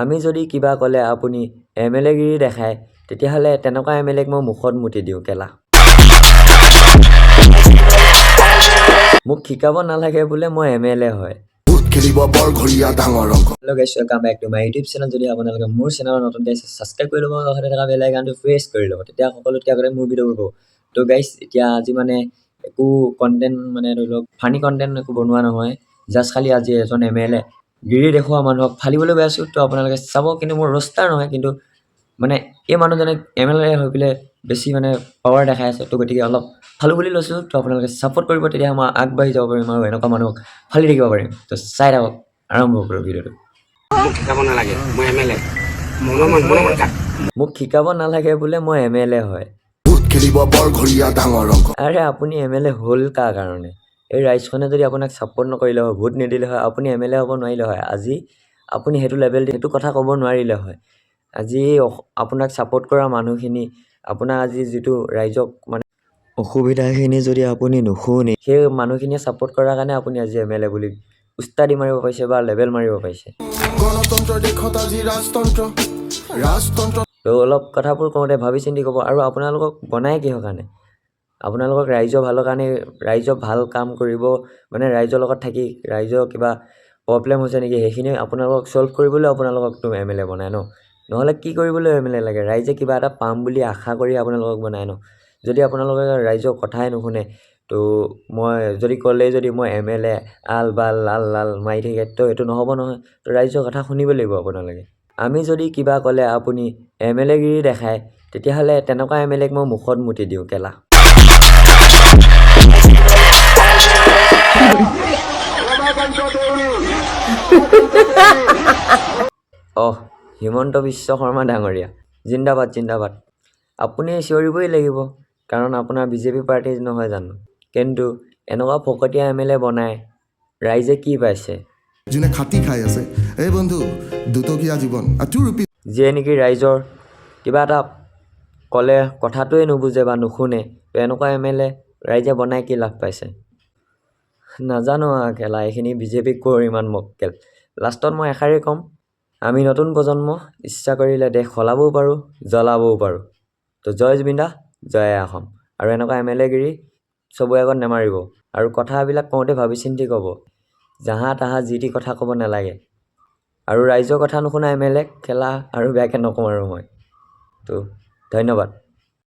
আমি যদি কিবা ক'লে আপুনি এম এল এগিৰি দেখায়, তেতিয়াহ'লে তেনেকুৱা এম এল এক মই মুখত মুতি দিওঁ কেলা। মোক শিকাব নালাগে বোলে, মই এম এল এ হয়। ভূত খেলিব বৰঘৰীয়া ডাঙৰ অংক। Hello guys, welcome back to my YouTube channel. যদি আপোনালোকে মোৰ চেনেলত নতুনকৈ আহিছে, ছাবস্ক্ৰাইব কৰি ল'ব, লগতে থকা বেল আইকনটো প্ৰেছ কৰি ল'ব, তেতিয়া সকলোতকৈ আগতে মোৰ ভিডিঅ'বোৰ পাব। তো গাইছ, এতিয়া আজি মানে একো কণ্টেণ্ট, মানে ধৰি লওক ফানী কণ্টেণ্ট একো বনোৱা নহয়। জাষ্ট খালি আজি এজন এম এল এ গিৰি দেখুওৱা মানুহক ফালিবলৈ গৈ আছোঁ। তো আপোনালোকে চাব। কিন্তু মোৰ ৰ'ষ্টাৰ নহয়, কিন্তু মানে এই মানুহজনে এম এল এ হৈ পেলাই বেছি মানে পাৱাৰ দেখাই আছে। তো গতিকে অলপ ফালো বুলি লৈছোঁ। তো আপোনালোকে ছাপোৰ্ট কৰিব, তেতিয়া মই আগবাঢ়ি যাব পাৰিম আৰু এনেকুৱা মানুহক ফালি থাকিব পাৰিম। তো চাই থাকক, আৰম্ভ কৰোঁ ভিডিঅ'টো। মোক শিকাব নালাগে, মই এম এল এ। মনে মনে মনে কাট। মোক শিকাব নালাগে বোলে, মই এম এল এ হয়। ভূত খেলিব বৰঘৰীয়া ডাঙৰ অংক। আৰে, আপুনি এম এল এ হ'ল কাৰ কাৰণে? এই ৰাইজখনে যদি আপোনাক ছাপোৰ্ট নকৰিলে হয়, ভোট নিদিলে হয়, আপুনি এম এল এ হ'ব নোৱাৰিলে হয়। আজি আপুনি সেইটো লেভেল, সেইটো কথা ক'ব নোৱাৰিলে হয়। আজি আপোনাক ছাপোৰ্ট কৰা মানুহখিনি, আপোনাৰ আজি যিটো ৰাইজক মানে অসুবিধাখিনি যদি আপুনি নুশুনে, সেই মানুহখিনিয়ে ছাপোৰ্ট কৰাৰ কাৰণে আপুনি আজি এম এল এ বুলি উস্তাদি মাৰিব পাৰিছে বা লেভেল মাৰিব পাৰিছে। গণতন্ত্ৰৰ দেশত আজি ৰাজতন্ত্ৰ, ৰাজতন্ত্ৰ। তো অলপ কথাবোৰ কওঁতে ভাবি চিন্তি ক'ব। আৰু আপোনালোকক বনাই কিহৰ কাৰণে? আপোনালোকক ৰাইজৰ ভালৰ কাৰণে, ৰাইজৰ ভাল কাম কৰিব, মানে ৰাইজৰ লগত থাকি ৰাইজৰ কিবা প্ৰব্লেম হৈছে নেকি, সেইখিনি আপোনালোকক ছল্ভ কৰিবলৈ আপোনালোককতো এম এল এ বনায় ন? নহ'লে কি কৰিবলৈ এম এল এ লাগে? ৰাইজে কিবা এটা পাম বুলি আশা কৰি আপোনালোকক বনায় ন? যদি আপোনালোকে ৰাইজৰ কথাই নুশুনে, তো মই যদি ক'লেই যদি মই এম এল এ আল বাল লাল লাল মাৰি থাকে, তো সেইটো নহ'ব নহয়। তো ৰাইজৰ কথা শুনিব লাগিব আপোনালোকে। আমি যদি কিবা ক'লে আপুনি এম এল এগিৰি দেখায়, তেতিয়াহ'লে তেনেকুৱা এম এল এক মই মুখত মুতি দিওঁ কেলা। অহ, হিমন্ত বিশ্ব শৰ্মা ডাঙৰীয়া, জিন্দাবাদ জিন্দাবাদ। আপুনি চিঞৰিবই লাগিব, কাৰণ আপোনাৰ বিজেপি পাৰ্টি নহয় জানো? কিন্তু এনেকুৱা ফকতীয়া এম এল এ বনাই ৰাইজে কি পাইছে? যোনে খাটি খাই আছে, এই বন্ধু, দুটকীয়া জীৱন আৰু 2 ৰুপি। যিয়ে নেকি ৰাইজৰ কিবা এটা ক'লে কথাটোৱে নুবুজে বা নুশুনে, তো এনেকুৱা এম এল এ ৰাইজে বনাই কি লাভ পাইছে নাজানো আৰু কেলা। এইখিনি বিজেপিক ক'ৰ ইমান মক্কেল। লাষ্টত মই এষাৰেই ক'ম, আমি নতুন প্ৰজন্ম, ইচ্ছা কৰিলে দেশ সলাবও পাৰোঁ, জ্বলাবও পাৰোঁ। তো জয় জুবিন দা, জয় আই অসম। আৰু এনেকুৱা এম এল এগিৰি চবৰে আগত নেমাৰিব আৰু কথাবিলাক কওঁতে ভাবি চিন্তি ক'ব, জাহা তাহা যি টি কথা ক'ব নালাগে। আৰু ৰাইজৰ কথা নুশুনা এম এল এক খেলা আৰু বেয়াকৈ নকওঁ আৰু মই। তো ধন্যবাদ।